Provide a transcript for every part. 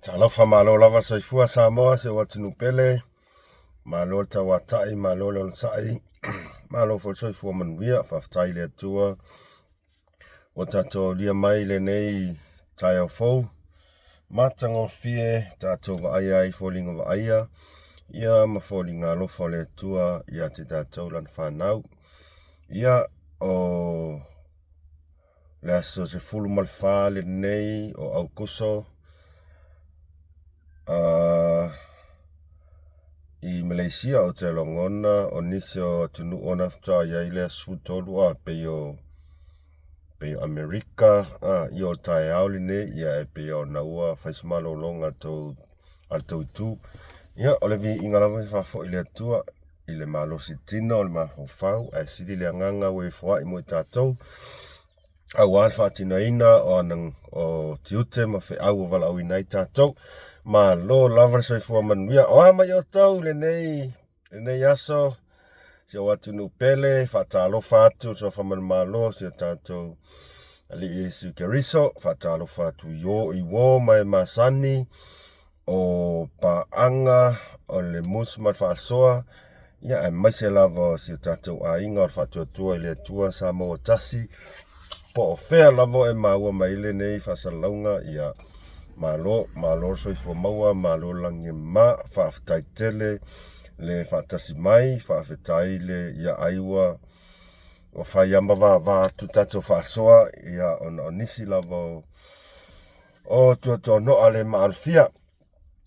Talofa malo lava le soifua Samoa si ou atunuu pele. Malo le tauatai, malo le onosai, malo foi le soifua manuia. Faafetai i le Atua ua tatou aulia mai lenei taeao fou matagofie tatou vaaia ai foliga vaaia ia ma foliga alofa o le Atua ia te tatou lana fanau. Ia o le aso 14 lenei o Aukuso i Malaysia ou te lagona o nisi o atunuu ona faatoa i ai le aso 13 a pei o pei o Amerika a ia o le taeao lenei ia e pei ona ua fai se malologa a le tou itu. Ia o le viiga lava e faafoi i le Atua i le malosi tino o le mafaufau ae sili le agaga ua e foai mo i tatou aua le faatinoina o ana o tiute ma feau ua valaauina ai tatou. Malo lava le soifua manuia. O a mai outou i lenei lenei aso, si ou atunuu pele, faatalofa atu le Suafa Manumalo, si o tatou Alii Iesu Keriso, faatalofa atu i o i uo ma e masani o paaga o le musu ma le faasoa, ia aemaise lava o si o tatou aiga o le Faatuatua i le Atua Samoa ua tasi, po o fea lava e maua mai lenei faasalalauga, ia malo, malo le soifua maua, malo le lagi e mama, faafetai tele le faatasi mai, faafetai le ia ai ua ua fai lava ma vava atu tatou faasoa, ia ona o nisi lava o o tuatuanoa le maalofia.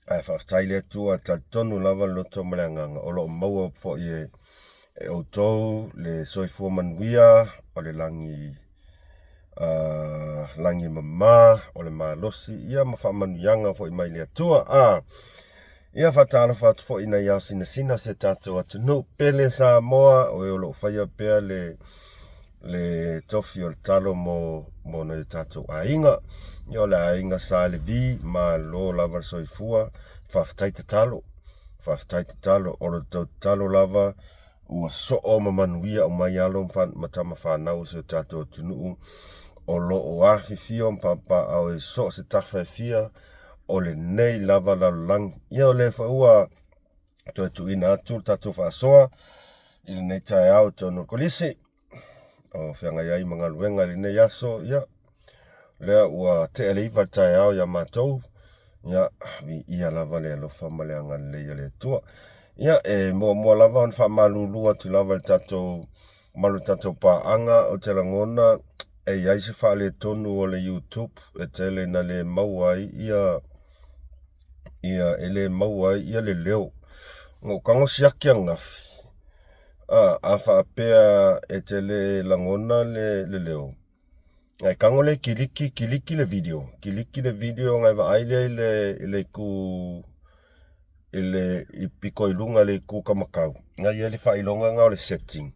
Ae faafetai le Atua, e talitonu lava le loto ma le agaga o lo o maua foi e e outou le soifua manuia o le lagi lagi mama o le malosi ia ma faamanuiaga foi mai le Atua. A ia faatalofa atu foi i nai ao sinasina o si o tatou atunuu pele Samoa, o e o lo o faia pea le le tofi o le talo mo mo nai o tatou aiga. Ia o le aiga Sa Levi, malo lava le soifua, faafetai tatalo, faafetai tatalo, o lo outou tatalo lava ua soo ma manuia uma ai alo ma tama fanau o si o tatou atunuu o lo o afifio ma papaaao i so o se tafa e fia o lenei lava lalolagi. Ia o lea foi ua toe tuuina atu le tatou faasoa i lenei taeao i totonu o le kolisi o feagai ai ma galuega i lenei aso. Ia, lea ua tea le 9 i le taeao ia matou. Ia, viia lava le alofa ma le agalelei o le Atua. Ia, e muamua lava ona faamalulu atu lava i le tatou malu o le tatou paaga, ou te lagona e i ai se faaletonu o le YouTube e tele ina le maua ai ia ia e le maua ai ia le leo. Na ou tago siaki ananafi, a, a faapea e te le lagona le, le leo, na e tago lea e kiliki, kiliki le video, kiliki le video na e vaai lea i le, i le itu i le i pito i luga i le itu kamatau, na i ai le faailoga na o le setting.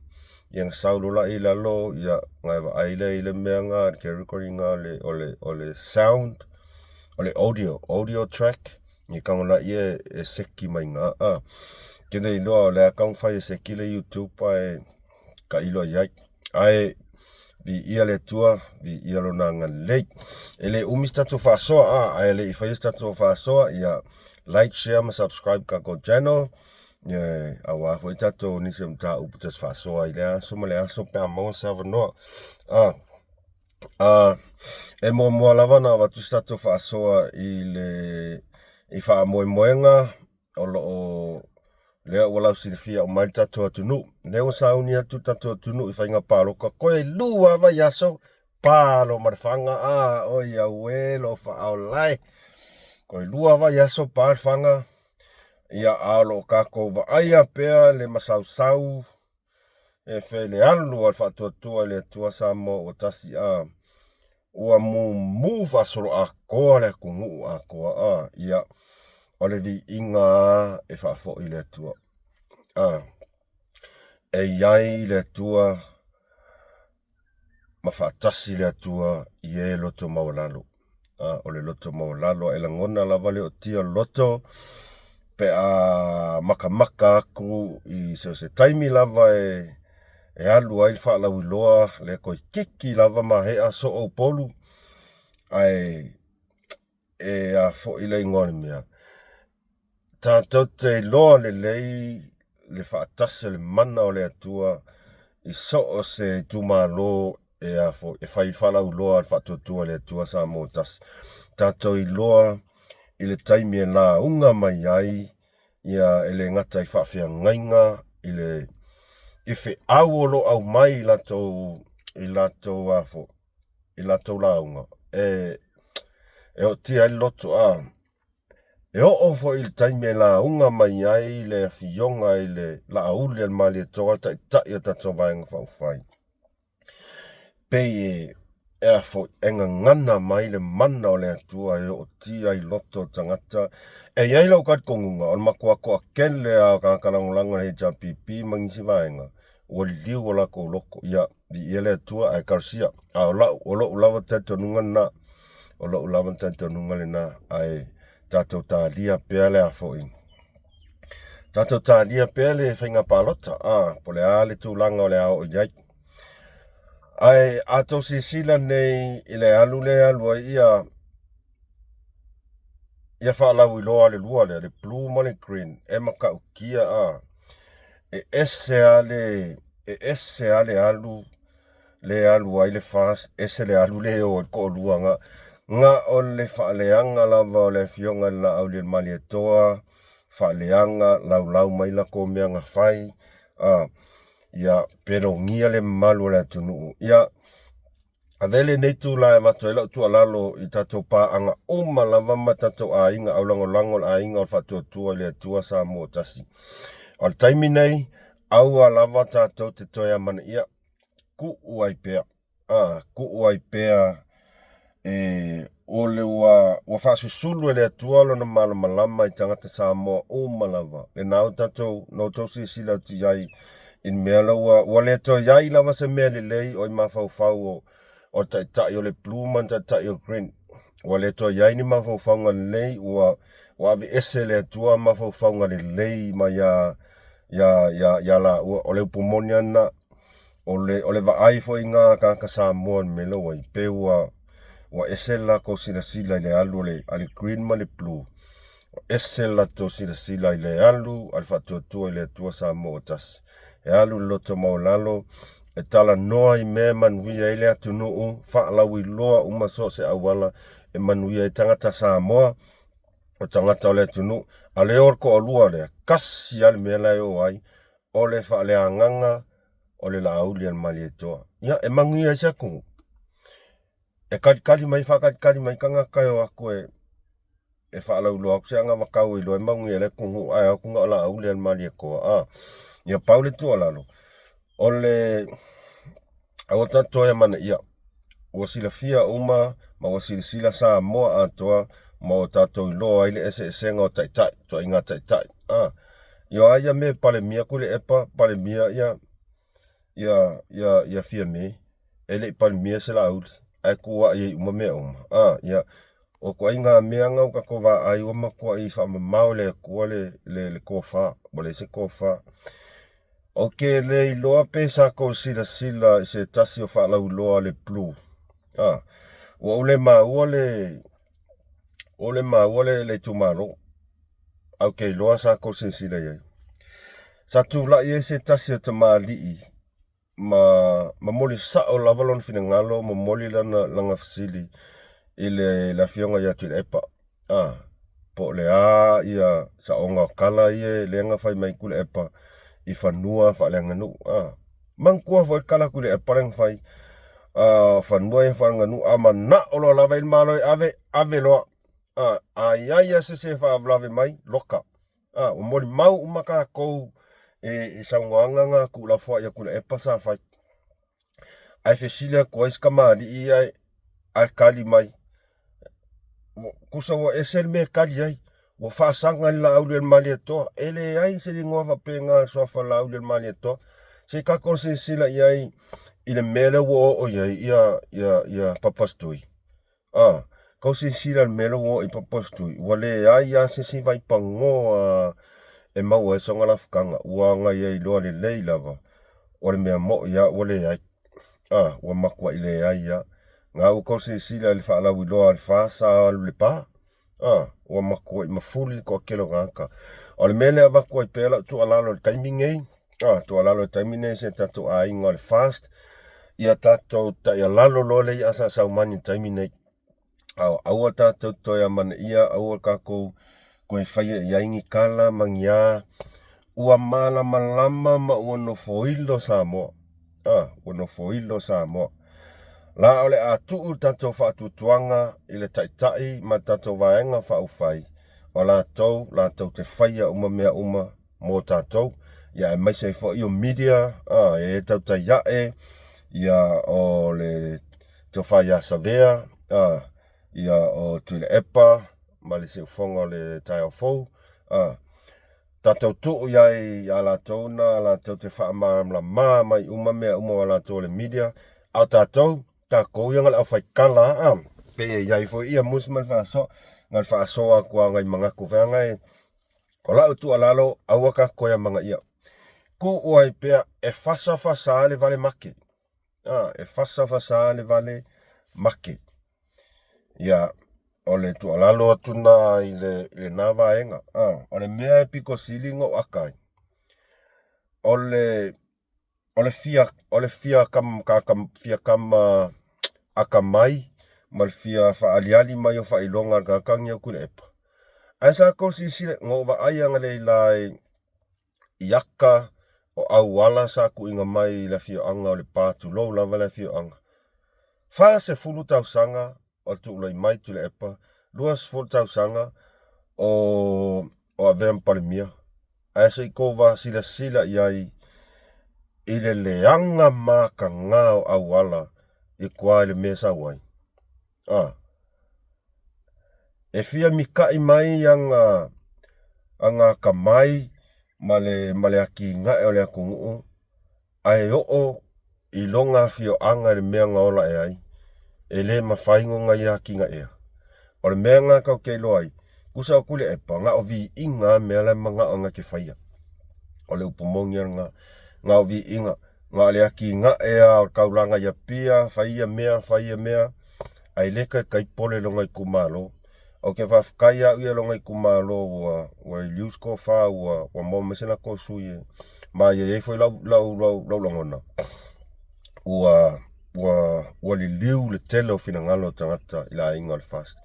Ia na sau loa la i lalo, ia na e vaai lea i le mea na, le category na o le, o le, o le sound, o le audio, audio track, ia tago laia e seki mai iina a. Ke le iloa o le a taumafai e seki le YouTube ae tailo i ai. Ae viia le Atua, viia lona agalelei. E le umi se tatou faasoa a, ae le i faia se tatou faasoa, ia like, share ma subscribe tatou channel. Ia, aua foi tatou nisi o mataupu ta te faasoa i lea aso ma le aso pe a maua se avanoa. A, a, e muamua lava ona avatu se tatou faasoa i le i faamoemoega o lo o lea ua lausilafia uma ai le tatou atunuu. Lea ua sauni atu le tatou atunuu i faiga palota toe 2 vaiaso palo ma le faga a oi auē lou faaola e. Toe 2 vaiaso pa le faga ia a o lo o tatou vaaia pea le masausau e fai le alu a le Faatuatua i le Atua Samoa ua tasi a ua mumu faasoloatoa le atunuu atoa a ia o le viiga a e faafoi i le Atua a e i ai le Atua ma faatasi le Atua i e loto maualalo. A, o le loto maualalo e lagona lava le ootia o le loto pe a makamaka atu i so o se taimi lava e e alu ai le faalauiloa lea toeitiiti lava mahea soo Upolu ae. e a foi le igoa o le mea, tatou te iloa lelei le faatasi o le mana o le Atua i so o se itumalo e a foi e fai faalauiloa a le Faatuatua i le Atua Samoa Tasi. Tatou iloa i le taimi e lauga mai ai ia e le gata i faafeagaiga i le i feau o lo o aumai i latou i latou a foi i latou lauga e e ootia ai le loto a e oo foi i le taimi e lauga mai ai le afioga i le Laauli a le Malietoa, le Taitai o tatou Vaega Faaupufai. Pei e a foi, e gagana mai le mana o le Atua e ootia i loto o tagata. E i ai lou talitonuga, o le matua toatele lava o tagata lagolago i le HRPP ma nisi vaega, ua liliu o latou loto, ia, viia le Atua ae talosia. A o lau, o lou lava talitonuga lena, o lou lava talitonuga lena, ae tatou talia pea le a foi, tatou talia pea le faiga palota, a, po o le a le tulaga o le a oo i ai. Ae a tou silasila nei i le alu lea e alu ai ia ia faalauiloa a le lua lea, le blue ma le green, e matautia a e ese lava le e ese lava le alu le alu ai le FAST, ese le alu le o ai le toalua na na o le faaleaga lava o le afioga i le Laaulialemalietoa, faaleaga laulau mai latou mea na fai a ia pelogia le mamalu o le atunuu. Ia, avea lenei itula e avatu ai lau tuualalo i tatou paaga uma lava ma tatou aiga aulagolago le aiga o le Faatuatua i le Atua Samoa Tasi. O le taimi nei, aua lava tatou te toe amanaia, tuu ai pea. A, tuu ai pea e o le ua, ua faasusulu e le Atua lona malamalama i tagata Samoa uma lava. Lena ua tatou, na outou silasila atu i ai i le mea la ua, ua le toe i ai lava se mea lelei o i mafaufau o, o le taitai o le blue ma le taitai o le green. Ua le toe i ai ni mafaufauga lelei, ua, ua aveese e le Atua mafaufauga lelei mai ia, ia, ia, ia laua. O le upu moni lava lena. O le, o le vaai foi na a tagata Samoa i le mea lea ua i, pei ua, ua ese le latou silasila i le alu a le, a le green ma le blue. Ua ese le latou silasila i le alu a le Faatuatua i le Atua Samoa ua tasi. E alu i le loto maualalo, e talanoa i mea e manuia ai le atunuu, faalauiloa uma so o se auala e manuia ai tagata Samoa, o tagata o le atunuu. A o le o le toalua lea, tasi lava le mea la e o ai, o le faaleagaga o le Laauli a le Malietoa. Ia, e manuia ai se atunuu. E talitali mai, faatalitali mai tagata e o atu e e faalauiloa atu se anavatau e iloa e manuia ai le atunuu ae o atu na o Laauli a le Malietoa. A, ia pau le tuualalo, o le aua tatou toe amanaia. Ua silafia uma ma ua silasila Samoa atoa ma ua tatou iloa ai le eseesega o taitai, ituaiga taitai. A, ia o a ia mea Palemia Tuilaepa, Palemia ia ia ia ia Fiame, e le i Palemia se Laauli, ae tuuai ai uma mea uma. A, ia, o ituaiga mea na ua tatou vaai ua matuai faamamao e le Atua le le le tofa, ua leai se tofa. Ou te le iloa pe sa tou silasila i se tasi o faalauiloa a le Blue. A, ua ou le maua le, ua ou le maua le, le itumalo. Ae ou te iloa sa tou silasila i ai. Sa tulai ai se tasi o tamalii ma momoli sao lava lona finagalo, momoli lana, lana fesili i le, le afioga ia Tuilaepa. A, po o le a ia saoga o tala ia lea na fai mai Tuilaepa i fanua faaleaganuu. A, manatua foi le tala a Tuilaepa lea na fai, a, o fanua ia faaleaganuu, a manao loa lava i le Malo e ave, ave loa. A, a i ai lava se isi e faalavelave mai, loka. A, ua molimau uma tatou i, i saunoaga na tuulafoai a Tuilaepa sa fai. Ae fesili atu ai si tamalii ia ae tali mai, tusa ua ese le mea e tali ai, ua faasaga i le Laaulialemalietoa. E leai se igoa faapena i le suafa o le Laaulialemalietoa. Se i tatou silasila i ai i le mea lea ua oo i ai ia, ia, ia Papastui. A, kou silasila i le mea lea ua oo i Papastui, ua leai lava se isi vaipanoa e maua ai sona lafutaga. Ua agai ai loa lelei lava, o le mea moi lava ua leai. A, ua matuai leai lava. Na ua kou silasila i le faalauiloa a le FAST sa alu i Lepa. A, ua matuai mafuli le toatele o tagata. O le mea lea e avatu ai pea lau tuualalo i le taimi nei, a, tuualalo i le taimi nei i si o tatou aiga o le FAST, ia tatou taialalo loa le i'a sa saumani i le taimi nei. A, aua tatou toe amanaia, aua tatou toe faia i ai ni tala ma ni a, ua malamalama ma ua nofoilo Samoa. A, ua nofoilo Samoa. La o le a tuu le tatou faatuatuaga i le Taitai ma le tatou Vaega Faaupufai, o latou latou te faia uma mea uma mo tatou, ia aemaise ai foi o media, a, e tautai ae, ia o le Tofa ia Savea, a, ia o Tuilaepa ma le Siufofoga o le Taeao Fou, a, tatou tuu i ai ia latou na latou te faamalamalama mai uma mea uma o latou o le media, a o tatou, tatou ia na o le aufaitala a, pei e i ai foi ia musi ma le faasoa, na o le faasoa atu lava o nai manatu foi lea, o lau tuualalo, aua tatou toe amanaia. Tuu ai pea e fasafasa le vale make. A, e fasafasa le vale make. Ia, o le tuualalo atu na i le, lena vaega. A, o le mea e pito sili ona ou aka ai, o le, o le fia, o le fia kam, ka, ka, fia kama akamai ma le fia faaaliali mai o faailoga a le tagata lenei o Tuilaepa. Ae sa tou silasila, na ou vaai analeila i, i aka o auala sa tuuina mai i le afioaga o Lepa, tulou lava le afioaga. 40 tausaga o tulai mai Tuilaepa, 20 tausaga o o avea ma Palemia. Ae se i tou silasila i ai i le leaga mataga o auala i tua i le mea e sau ai. A. E fia mita'i mai aga aga atamai ma le ma le atinae o le atunuu ae oo i lona afioaga i le mea na ola ae ai, e le mafai ona ia atinaea. O le mea lena tatou te iloa ai, tusa o Tuilaepa, na o viiga lava mea la e manao na te faia. O le upu moni lava lena, na o viiga. Na o le atinae lava o le taulaga i Apia, fai ia mea, fai ia mea, ae le taitai pole lona itumalo. Ou te faafetai au ia lona itumalo ua ua reduce tofa ua ua maua mai se latou sui e ma e i ai foi lau lau lau lau lagona ua ua ua liliu le tele o finagalo o tagata i le aiga o le FAST.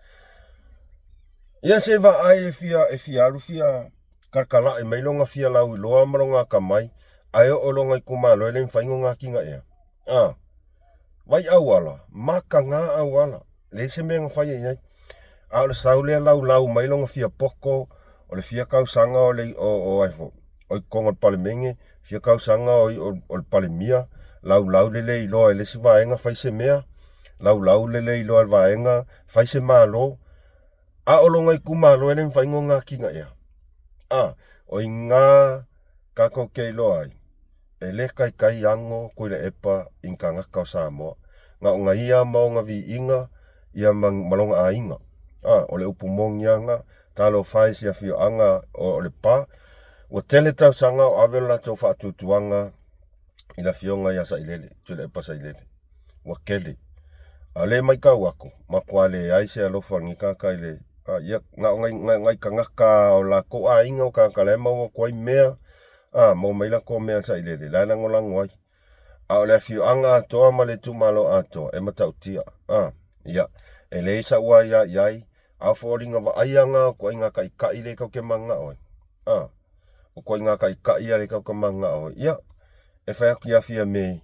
Ia se vaai e fia e fia alu fia Kalakala'i mai lona fia lauiloa ma lona atamai, ae oo lona itumalo e le mafai ona atinaea. A. Vai auala, mataga auala, leai se mea na faia i ai. A o le sau lea laulau mai lona fia poto, o le fia tausaga o le o o ai fo, o i totonu o le Palemene, fia tausaga o o le Palemia, laulau le le iloa e le isi vaega fai se mea, laulau le le iloa e le vaega fai se Malo. A o lona itumalo e le mafai ona atinaea. A, o i ina tatou te iloa ai, e le taitai ano Tuilaepa i ni tagata o Samoa. Na ona ia ma ona viiga ia ma, ma lona aiga. A, o le upu moni lava lena, talofa e i si afioaga o Lepa, ua tele tausaga o ave le latou faatuatuaga i le afioga ia Sailele, Tuilaepa Sailele. Ua tele. A o lea e matau atu, matua leai se alofa o lenei tagata i le... A, ia, na o nai, nai, nai tagata o latou aiga o tagata la e maua atu ai mea, a, maua mai latou mea sailele, la e lagolago ai. A o le afioaga atoa ma le itumalo atoa, e matautia. A, ia, e leai sau aia i ai, a o foliga vaaia na o ituaiga taitai lea tatou te mananao ai. A, o ituaiga taitai ia lea tatou te mananao ai. Ia, e fai atu ia Fiame,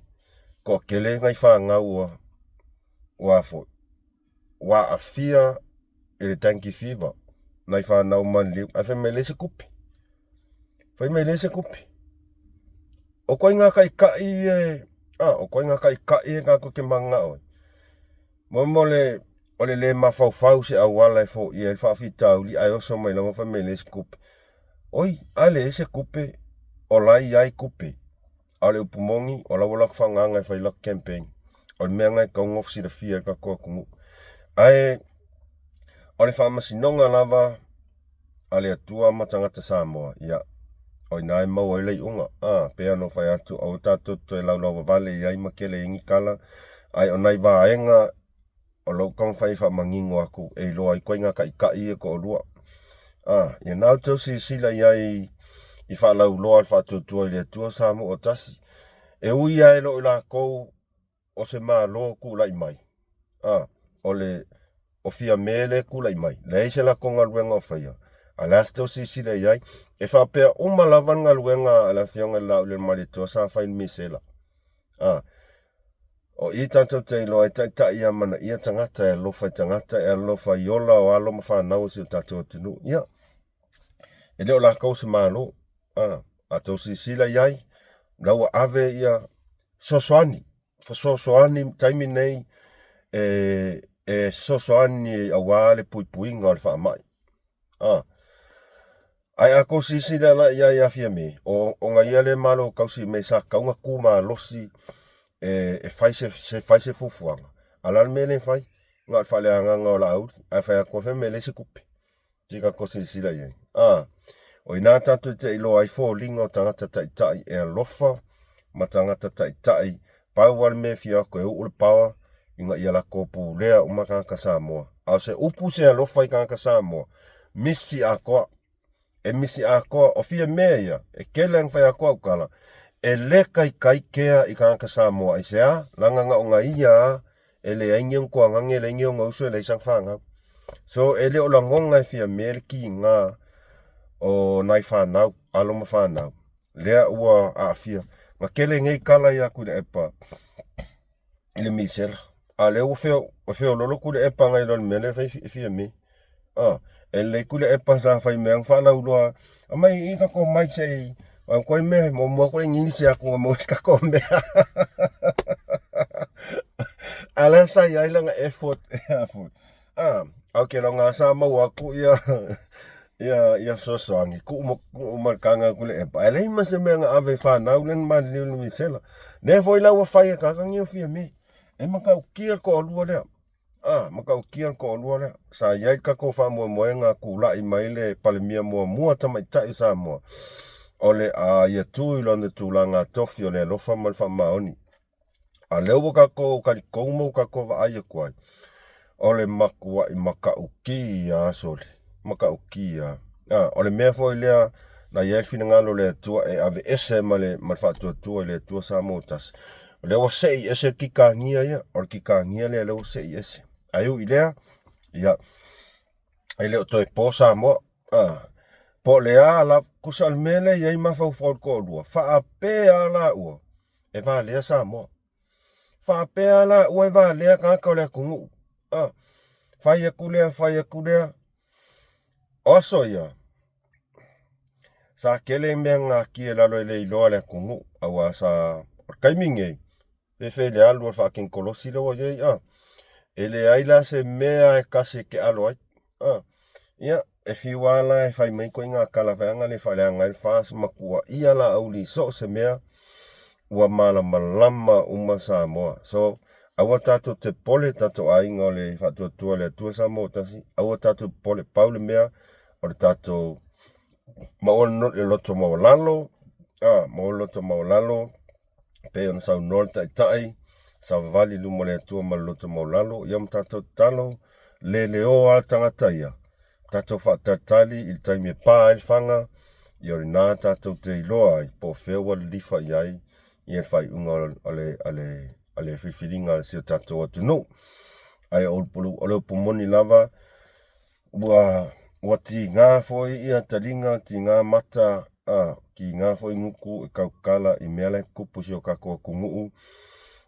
toatele nai fanau ua, ua foi, ua aafia i le dengue fever, nai fanau maliliu, ae fai mai leai se tupe. Fai mai leai se tupe. O ituaiga taitai ia e, a, o ituaiga taitai ia tatou te mananao ai. Mo mo le, o le le mafaufau i se auala e foia ai le faafitauli ae oso mai lava fai mai leai se tupe. Oi, a leai se tupe, o la e i ai tupe. A o le upu moni, o la ua latou faagaga e fai latou campaign. O le mea lena e tatau ona silafia e le tatou atunuu. Ae o le faamasinoga lava a le Atua ma tagata Samoa, ia, o i ina e maua ai le iuga. A, pei ona ou fai atu, aua tatou te toe laulauvavale i ai ma tele ai ni tala, ae o nai vaega. O lou taumafai e faamanino atu e iloa ai ituaiga taitai ia e toalua. A, ia na outou silasila i ai i faalauiloa a le Faatuatua i le Atua Samoa Tasi. E ui lava e le o i latou o se Malo tulai mai, a, o le o Fiame lea e tulai mai, leai se latou galuega o faia, a o le a se tou silasila i ai? E faapea uma lava le galuega a le Afioga i le Laaulialemalietoa sa fai i le Misela. A, o i tatou te iloa ai taitai ia amanaia tagata, e alofa i tagata, e alofa i ola o alo ma fanau o si o tatou atunuu. Ia, e le o latou se Malo. A, a tou silasila i ai, la ua ave ia fesoasoani, fesoasoani taimi nei e e fesoasoani aua le puipuiga o le faamai. A, ae a tou silasila la i ai ia Fiame, o ona ia lea malo tausi mea sa tatau ona tu malosi e, e fai se, se fai se fuafuaga. A o le a le mea lea e fai? Na o le faaleagaga o Laauli, ae fai atu fai mea e leai se tupe. Se i tatou silasila i ai. A, o i ina tatou te iloa ai foliga o tagata taitai e alofa ma tagata taitai pau lava le mea e fia atu e uu le power ina ia latou pulea uma tagata Samoa. A o se upu se alofa i tagata Samoa, misi atoa. E misi atoa. O fia mea ia, e tele ana fai atu au tala, e le taitai kea i tagata Samoa. Aisea? Leaga na ona ia lava e leai ni ona tuagane, e leai ni ona uso, e leai sana fanau. So, e le o lagona e Fiame le tiga o nai fanau, alo ma fanau, lea ua aafia. Na tele nei tala ia Tuilaepa i le misela, a o lea ua feo, ua feololo Tuilaepa nai lo le mea lea e fai e Fiame. A, e lelei Tuilaepa sa fai mea na faalauiloa, aumai i tatou mic se i Au koe mea, muamua atu le English atu ua maua se tatou mea. A lea sa i ai lana effort. Ah, ok, longa sa maua atu ia ia ia fesoasoani tuu ma tuu ma le taga atu le epa. Ae leai ma se mea na ave i fanau lea na maliliu i le misela. Lea foi la ua fai e tagata nei o Fiame. E matautia le toalua lea. A, matautia le toalua lea. Sa i ai le tatou faamoemoega tulai mai le Palemia muamua tamaitai o Samoa, o le a ia tu i lona tulaga tofi o le alofa ma le faamaoni. A o lea ua tatou talitonu ma ua tatou vaai atu ai, o le matuai matautia sole, matautia. A, o le mea foi lea na i ai le finagalo o le Atua e aveese ma le, ma le faatuatua i le Atua Samoa Tasi. O lea ua sei ese le kikagia ia, o le kikagia lea lea ua sei ese. Ae ui i lea, ia, e le o toe po Samoa. A, po o le a lava, tusa o le mea lea e i ai mafaufau o le toalua, faapea laua e valea Samoa. Faapea laua e valea tagata o le atunuu. A, fai atu lea, fai atu lea. O aso ia, sa tele mea na natia i lalo e le iloa e le atunuu, aua sa, o le taimi lenei, fefe i le alu o le faatenikolosi lea ua i ai, a. E leai la se mea e tasi e te alo ai, a. Ia, e fiu lava la e fai mai ituaiga tala vaeaga lea e faaleaga ai le FAST ma tuuaia Laauli i so o se mea, ua malamalama uma Samoa. So, aua tatou te popole, tatou aiga o le Faatuatua i le Atua Samoa ua Tasi, aua tatou te popole, pau le mea, o le tatou maua le loto maualalo, a, maua le loto maualalo, pei ona saunoa le Taitai, savavali i luma o le Atua ma le loto maualalo, ia ma tatou tatalo, leleoa lava le tagata ia, tatou faatalitali i le taimi e pa ai le faga, ia o lena tatou te iloa ai po o fea ua lilifa i ai ia le faaiuga o le, o le, o le filifiliga a si o tatou atunuu. Ae o le upu moni lava, ua, ua tiga foi ia taliga, tiga mata, a, tiga foi gutu e tautala i mea la e tutupu i si o tatou atunuu.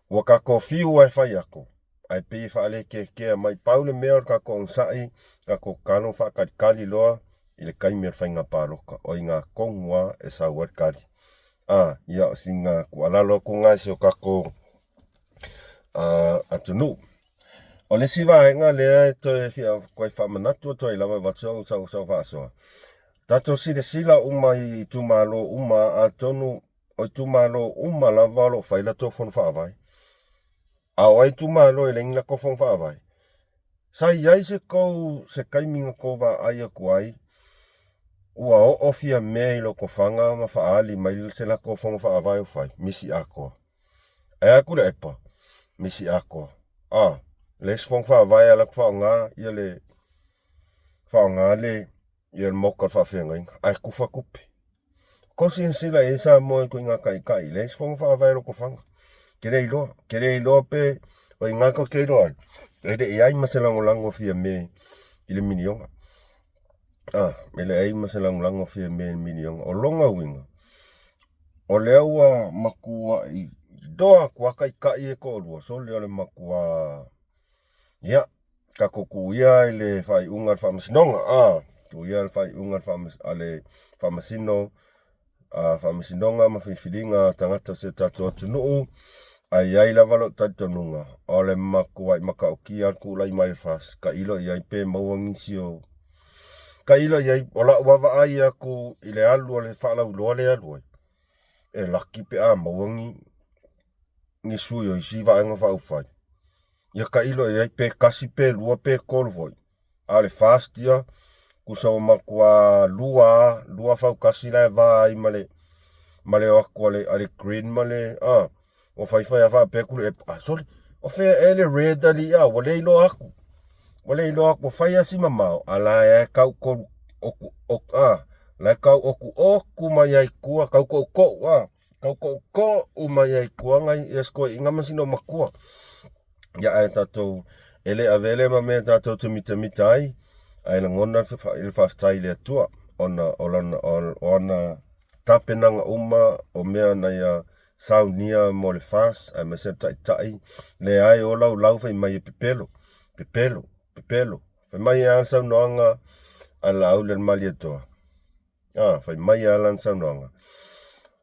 Ua tatou fiu lava e fai atu, ae pei e faalekekea mai. Pau le mea o le tatou onosai, tatou tatalo ma faatalitali loa i le taimi o le faiga palota. O i ina tonu lava e sau ai le tali. A, ia o sina tuualalo atu lena i si o tatou atunuu. O le isi vaega lea e toe fia toe faamanatu atu ai lava e avatu sau, sau, sau faasoa, tatou silasila uma i itumalo uma, atonu o itumalo uma lava o lo o fai latou fono faavae. A o ai itumalo e leai ni latou fono faavae? Sa i ai se tou se taimi na tou vaai atu ai ua oo Fiamē i Lotofaga ma faaali mai se latou fono faavae ua fai? Misi atoa. Ae a Tuilaepa? Misi atoa. A. Le isi fofoga faavae alu atu faaaoga ia le faaaoga le ia le maota o le faafeagaiga ae tufa tupe. Tou silasila i ai Samoa i ituaiga taitai, leai se fofoga faavae a Lotofaga. Ke le iloa, ke le iloa pe o i ina tou te iloa ai, e le i ai ma se lagolago a Fiame i le miliona. E leai ma se lagolago a Fiame i le miliona. O lona uiga, o lea ua matuai iloa atu lava taitai ia e toalua, sole o le matua, ia, tatou tuu ia i le faaiuga a le Faamasinoga, tuu ia i le faaiuga a le Faamasino, Faamasinoga ma filifiliga a tagata o si o tatou atunuu, ae i ai lava lou talitonuga, o le matuai matautia le tulai mai o le FAST, tailo i ai pe maua nisi o... Tailo i ai, o lau lava vaai atu i le alu a le faalauiloa lea e alu ai, e laki pe a maua ni sui o isi Vaega Faaupufai. Ia tailo i ai pe tasi pe lua pe tolu foi, a o le FAST ia, tusa ua matua lua lava, lua fautasi la e va ai ma le ma le o atu a le Green ma le a ua faifai lava faapea Tuilaepa, a sole, o fea ea le red alii a ua le iloa atu. Ua le iloa atu, ua fai lava si mamao, a o la e tau tolu a la e tau otuotu mai lava i tua, tau toutou a. Tau tootoo mai ai i tua nai ia si toeaina ma sina matua. Ia ae tatou e le avea lea ma mea tatou te mitamita ai, ae lagona le faafetai i le Atua ona o lana o ana tapenaga uma o mea na ia saunia mo le FAST aemaise le Taitai, leai o laulau fai mai e pepelo, pepelo, pepelo. Fai mai lava le saunoaga a Laaulialemalietoa. A, fai mai lava lana saunoaga,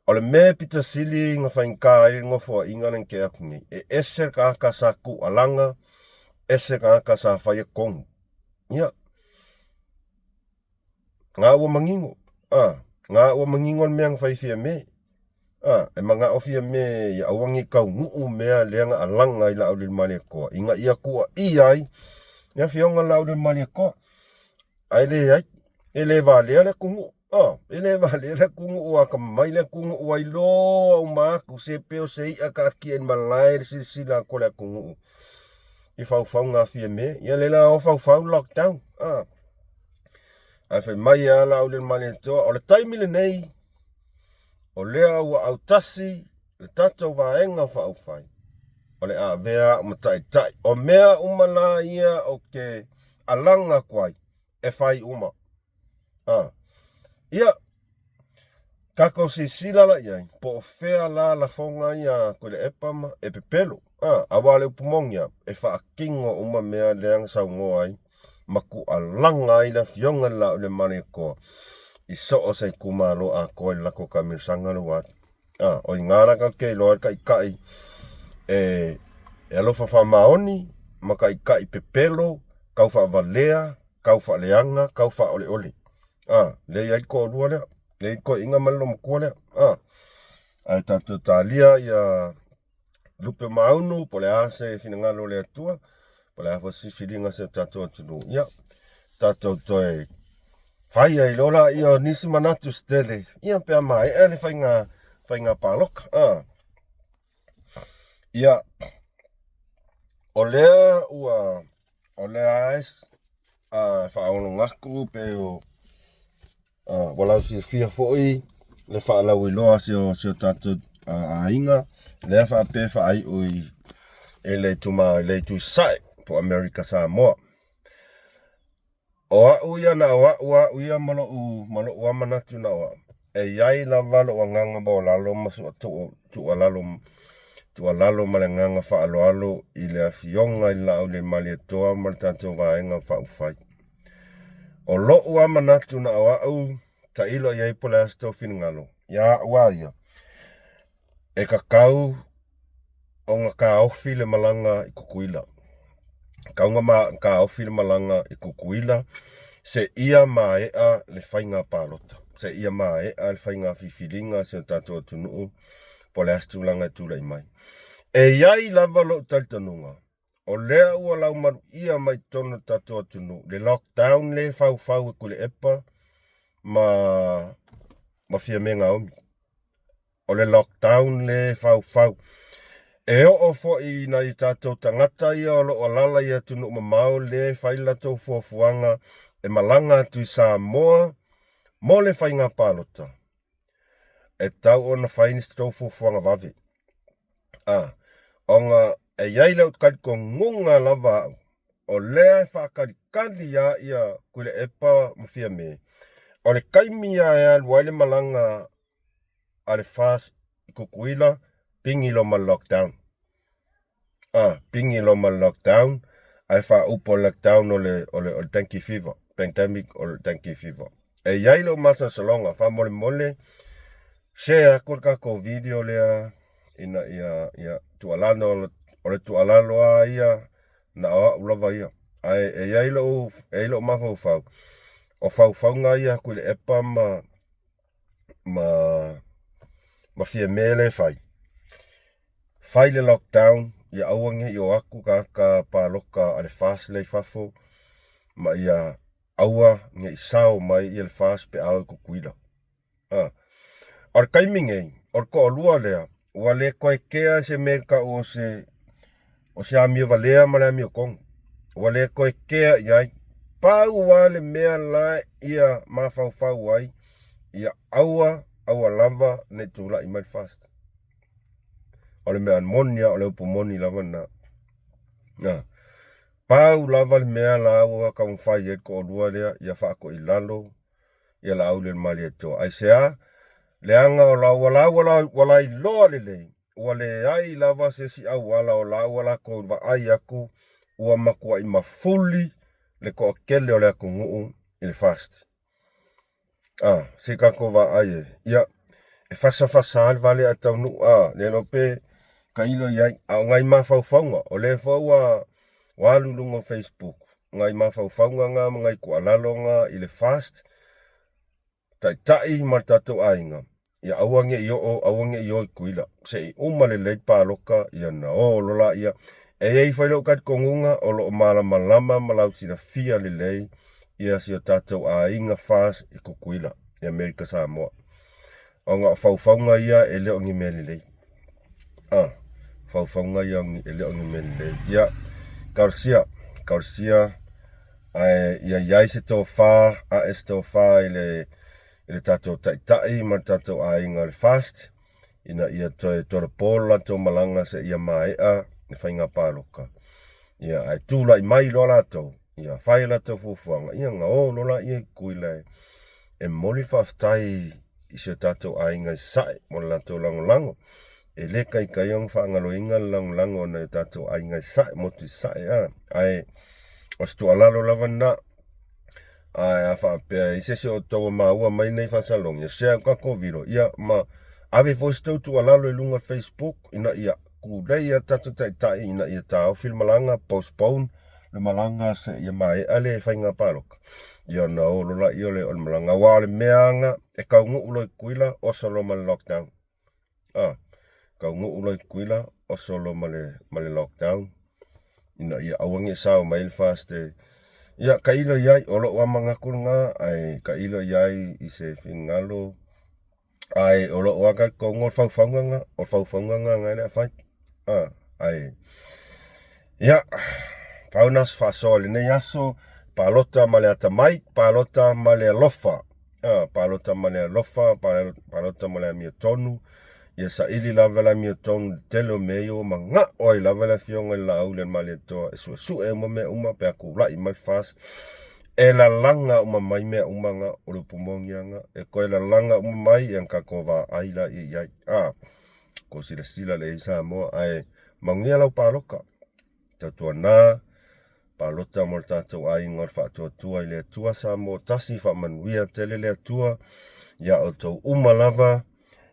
O le mea e pito sili na faigata ai le nofoaiga lea na tea atu nei, e ese le tagata sa tuualaga, ese le tagata sa faia tonu. Ia, na ua manino, a, na ua manino le mea na fai Fiame. A, e manao Fiame ia aua ne i taunuu mea lea na alaga ai Laaulialemalietoa, ina ia tuuaia ai le Afioga i le Laaulialemalietoa. Ae leai, e le valea le atunuu. Oh, e le valea le atunuu a atamamai le atunuu ua iloa uma atu se pei o se i'a taatia i le malae le silasila atu a le atunuu i faufauga a Fiame. Ia lea la o faufau le lockdown. Ah. Ae fai mai lava Laaulialemalietoa, o le taimi lenei, o lea ua autasi le tatou Vaega Faaupufai, o le a avea au ma taitai. O mea uma la ia ou te alaga atu ai, e fai uma. A. Ia, tatou silasila la i ai, po o fea la lafoga ia a Tuilaepa ma e pepelo. A, aua o le upu moni lava, e faatino uma mea lea na saunoa ai ma tuualaga ai le Afioga i le Laaulialemalietoa i so o se itumalo atoa i le latou taamilosaga lea ua alu. A, o i ina la tatou te iloa ai le taitai e, e alofa faamaoni ma taitai pepelo, tau faavalea, tau faaleaga, tau faaoleole. A, lea e i ai le toalua lea, lea e i ai le toeaina ma le loomatua lea. A, ae tatou talia ia lupe maunu, po o le a se finagalo o le Atua, po o le a foi se filifiliga a si o tatou atunuu. Ia, tatou toe fai ai loa laia o nisi manatu se tele, ia pe a maea le faiga, faiga palota. A. Ia, o lea ua, o lea e faaologo atu pe o Ua lausilafia foi le faalauiloa a si o tatou aiga lea faapea e faaiu i le le itu i Sasae po o Amerika Samoa. O au ia na o au lava au ia ma lou lava manatu na o au, e i ai lava lou agaga maualalo ma tuualalo ma le agaga faaaloalo i le Afioga i le Laaulialemalietoa ma le tatou Vaega Faaupufai. O lou lava manatu na o au, tailo i ai po o le a se tou finagalo, ia au lava ia, e tatau ona taofi le malaga i Tutuila. E tatau ona taofi le malaga i Tutuila seia maea le faiga palota, seia maea le faiga filifiliga a si o tatou atunuu po o le a se tulaga e tulai mai. E i ai lava lou talitonuga, O lea ua laumaluia mai totonu o le tatou atunuu le lockdown lea e faufau e Tuilaepa ma ma Fiame Naomi. O le lockdown lea e faufau. E oo foi i nai tatou tagata ia o lo o alaala i atunuu mamao lea e fai le latou fuafuaga e malaga atu i Samoa mo le faiga palota, e tatau ona fai ni tou fuafuaga vave. A, ona e i ai lau talitonuga lava au, o lea e faatalikali lava ia Tuilaepa ma Fiame, o le taimi lava e alu ai le malaga a le FAST i Tutuila, pigi loa ma le lockdown. A, pigi loa ma le lockdown, ae faaupu o le lockdown o le, o le, o le dengue fever, pandemic o le dengue fever. E i ai lou masalosaloga, faamolemole, share atu le tatou video lea ina ia, ia tuualalo, o le tuualalo lava ia, na o au lava ia. Ae e i ai lou, e i ai lou mafaufau, o faufauga ia a Tuilaepa ma, ma, ma Fiame lea e fai, fai le lockdown, ia aua ne i o atu tagata palota a le FAST lea i fafo, ma ia aua ne i sao mai ia le FAST pe a o i Tutuila. A. O le taimi nei, o le toalua lea, ua le toe kea se mea e tau o se, o se amio valea ma le amiotonu. Ua le toe kea i ai. Pau lava le mea la ia mafaufau ai, ia aua, aua lava ne i tulai mai le FAST. O le mea moni lava, o le upu moni lava lena. Na. Pau lava le mea la ua taumafai ai le toalua lea, ia faatoilalo ia Laauli o le Malietoa. Aisea? Leaga o la ua la ua ua lailoa lelei, ua leai lava se isi auala o la ua latou vaai atu ua matuai mafuli le toatele o le atunuu i le FAST. A, se i tatou vaai e. Ia, e fasafasa lava le vale ae taunuu, a, le iloa pe tailo i ai. A o nai mafaufauga, o lea foi ua ua alu i luga o Facebook, nai mafaufauga na ma nai tuualalo na i le FAST, taitai ma le tatou aiga, ia aua ne i oo, aua ne i o i Tutuila. Se i uma lelei le palota, ia ona o loa lea. E i ai foi lou talitonuga o lo o malamalama ma lausilafia lelei ia si o tatou aiga FAST i Tutuila, i Amerika Samoa. Ona o faufauga ia e le o ni mea lelei. A, faufauga ia e le o ni mea lelei. Ia, talosia, talosia, ae ia i ai se tofa, ae se tofa i le i le tatou taitai ma le tatou aiga o le FAST ina ia toe tolopo le latou malaga seia maea le faiga palota. Ia, ae tulai mai loa latou, ia fai a latou fuafuaga, ia ona o loa lea i Tutuila e momoli le faafetai i si o tatou aiga i Sasae mo le latou lagolago. E le taitai ona faagaloina le lagolago a nai o tatou aiga i Sasae, motu i Sasae, a. Ae o se tuualalo lava lena. Ae a faapea e i ai se isi o outou ua maua mai lenei faasalalauga, ia share atu tatou video, ia ma ave foi se tou tuualalo i luga o le Facebook ina ia tulei a tatou taitai ina ia taofi le malaga, postpone le malaga seia maea le faiga palota, ia ona o loa lea o le malaga. Aua o le mea lava e taunuu loa i Tutuila, oso loa ma le lockdown. A, taunuu loa i Tutuila, oso loa ma le, ma le lockdown ina ia aua ne i sao mai le FAST e. Ia, tailo i ai, o lou lava manatu lena, ae tailo i ai i se finagalo, ae o lou lava talitonuga o le faufauga lena, o le faufauga lena na o le a fai. A, ae, ia, pau lena o se faasoa i lenei aso, palota ma le atamai, palota ma le alofa. A, palota ma le alofa, palota ma le amiotonu, ia saili lava le amiotonu i le tele o mea ia ua manao ai lava le Afioga i le Laauli a le Malietoa e suesue uma mea uma pe a tulai mai le FAST, e lalaga uma mai mea uma na, o le upu moni lava na, e toe lalaga uma mai ia ona tatou vaai laia i ai. A, tou silasila lelei Samoa, ae manuia lau palota. Tautuana, palota mo le tatou aiga o le faatuatua i le Atua Samoa tasi, faamanuia tele le Atua ia outou uma lava,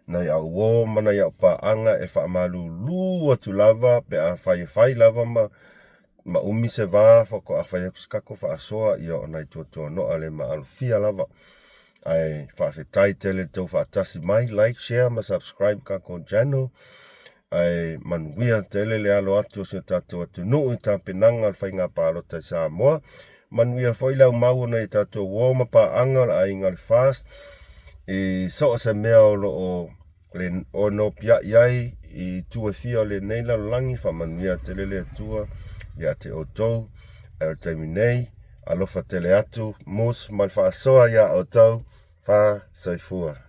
nai au uo ma nai au paaga e faamalulu atu lava pe afai e fai lava ma ma umi se va faatoa fai atu se tatou faasoa, ia o nai tuatuanoa le maalofia lava. Ae faafetai tele le tou faatasi mai, like, share ma subscribe tatou channel. Ae manuia tele le alo atu o si o tatou atunuu i tapenaga o le faiga palota i Samoa. Manuia foi le aumau o nai o tatou uo ma paaga o le aiga o le FAST i so o se mea o lo o Le o nopiai ai i itu e fia o lenei lalolagi, faamanuia tele le Atua ia te outou. Ae o le taimi nei, alofa tele atu, mus ma le faasoa ia outou, fa soifua.